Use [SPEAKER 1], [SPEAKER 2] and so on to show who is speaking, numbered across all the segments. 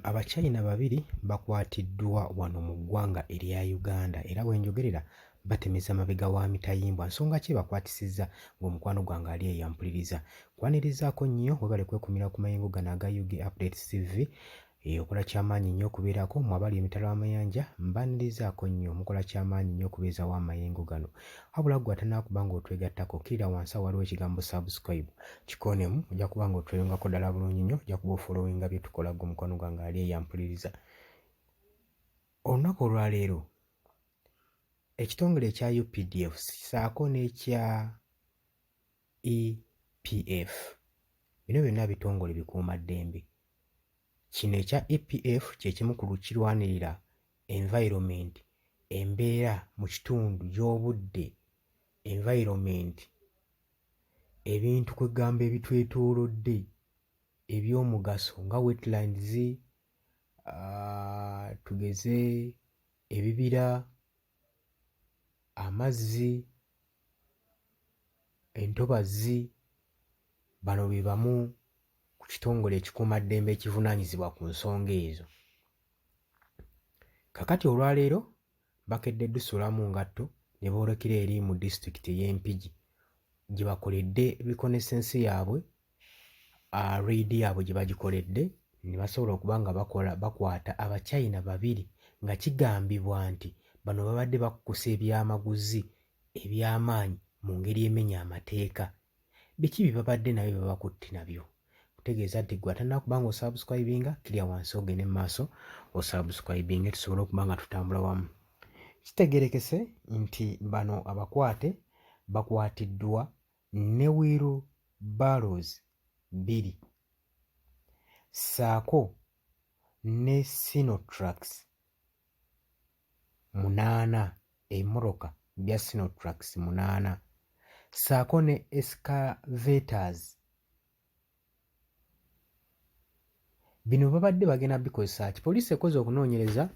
[SPEAKER 1] Abachina babiri bakwatiddwa wano mu ggwanga erya Uganda era we njogerera batemeza mabega wa mitayimbwa. Nsonga ki ebakwatisizza ng'omukwano gwange ali eyo ampuliriza? Nkwanirizaako nnyo, webale kwekumira ku mayengo gano aga UG Updates TV. Okola kyamaanyi nnyo okubeerako mwe abali emitala w'amayanja, mbanirizaako nnyo, mukola kyamaanyi nnyo okubeezawo amayengo gano. Wabula ggwe atanaakuba ng'otwegattako, kkirira wansi awo waliwo ekigambo subscribe, kikoonemu, ojja kuba ng'otweyungako ddala bulungi nnyo, ojja kuba ofollowinga bye tukola ggwe mukwano gwange ali eyo ampuliriza. Olunaku olwaleero ekitongole ekya UPDF ssaako n'ekya EPF, bino byonna bitongole bikuumaddembe. Kino ekya EPF kye kimu ku kirwanirira environment, embeera mu kitundu y'obudde, environment, ebintu kwegamba ebitwetoolodde eby'omugaso nga wetlands, tugeze ebibira, amazzi, entobazzi. Bano be bamu ku kitongole ekikuumaddembe ekivunaanyizibwa ku nsonga ezo. Kaakati olwaleero bakedde ddusuulamu ngatto ne boolekera eri mu disitulikiti ey'e Mpigi gye bakoledde reconnaissance yaabwe, raid yaabwe gye bagikoledde ne basobola okuba nga bakola bakwata Abachina babiri nga kigambibwa nti bano babadde bakukusa ebyamaguzi eby'amaanyi mu ngeri emenya amateeka. Biki bye babadde nabyo bye babakutte nabyo? Kutegeeza nti ggwe atannakuba ng'osubscribinga, kkirira wansi ogende mu maaso osubscribinge tusobole okuba nga tutambula wamu. Kitegeerekese nti bano abakwate bakwatiddwa ne wheelbarrows bbiri ssaako ne Sinotrucks 8, ebimotoka bya Sinotrucks 8 ssaako ne excavators. Bino babadde bagenda bikozesa ki? Poliisi ekoze okunoonyereza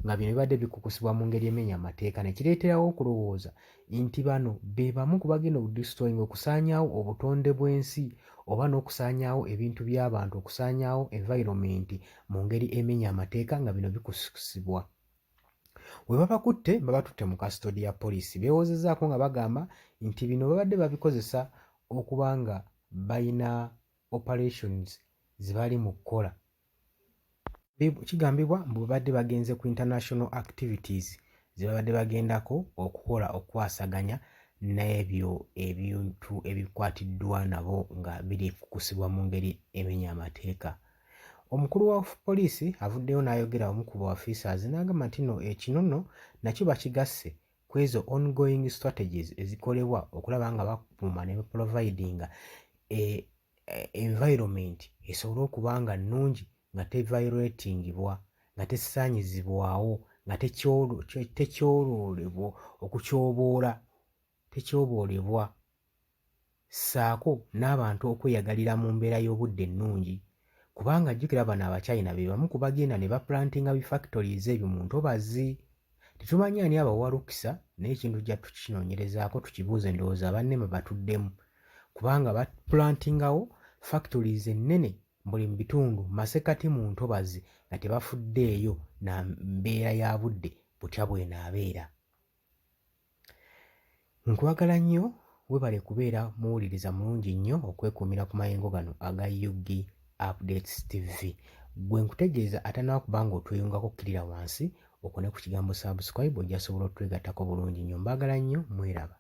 [SPEAKER 1] nga bino bibadde bikukusibwa mu ngeri emenya amateeka ne kireeterawo okulowooza nti bano be bamu ku bagenda okudestroyinga, okusaanyaawo obutonde bw'ensi oba n'okusaanyaawo ebintu by'abantu, okusaanyaawo environment mu ngeri emenya amateeka nga bino bikukusibwa. We babakutte babatutte mu custody ya poliisi, beewozezaako nga bagamba nti bino babadde babikozesa okuba nga balina operations ze bali mu kukola. Kigambibwa mbu babadde bagenze ku international activities ze babadde bagendako okukola okukwasaganya n'ebyo ebintu ebikwatiddwa nabo nga biri kukusibwa mu ngeri emenya amateeka. Omukulu wa poliisi avuddeyo n'ayogera, omu ku ba officers, n'agamba nti nno ekino nno nakyo bakigasse ku ezo ongoing strategies ezikolebwa okulaba nga bakuuma ne baprovidinga environment esobole okuba nga nnungi, nga teviolatingibwa, nga tesaanyizibwawo, nga tekyoloolebwa okutyoboola, tekyoboolebwa, ssaako n'abantu okweyagalira mu mbeera y'obudde ennungi, kubanga jjukira bano Abachina be bamu ku bagenda ne baplantinga bi factories ebyo mu ntobazi. Tetumanyi ani abawa lukisa, naye ekintu tujja tukinoonyerezaako tukibuuze, ndowooza aba NEMA batuddemu, kubanga baplantingawo factories ennene buli mu bitundu masekati mu ntobazi nga tebafuddeeyo na mbeera ya budde butya bw'enaabeera. Nkwagala nnyo, webale kubeera muwuliriza mulungi nnyo okwekuumira ku mayengo gano aga UG Updates TV. Ggwe nkutegeeza atannaba kuba ng'otweyungako, kkirira wansi okone ku kigambo subscribe, ojja sobola otwegattako bulungi nnyo. Mbaagala nnyo, mweraba.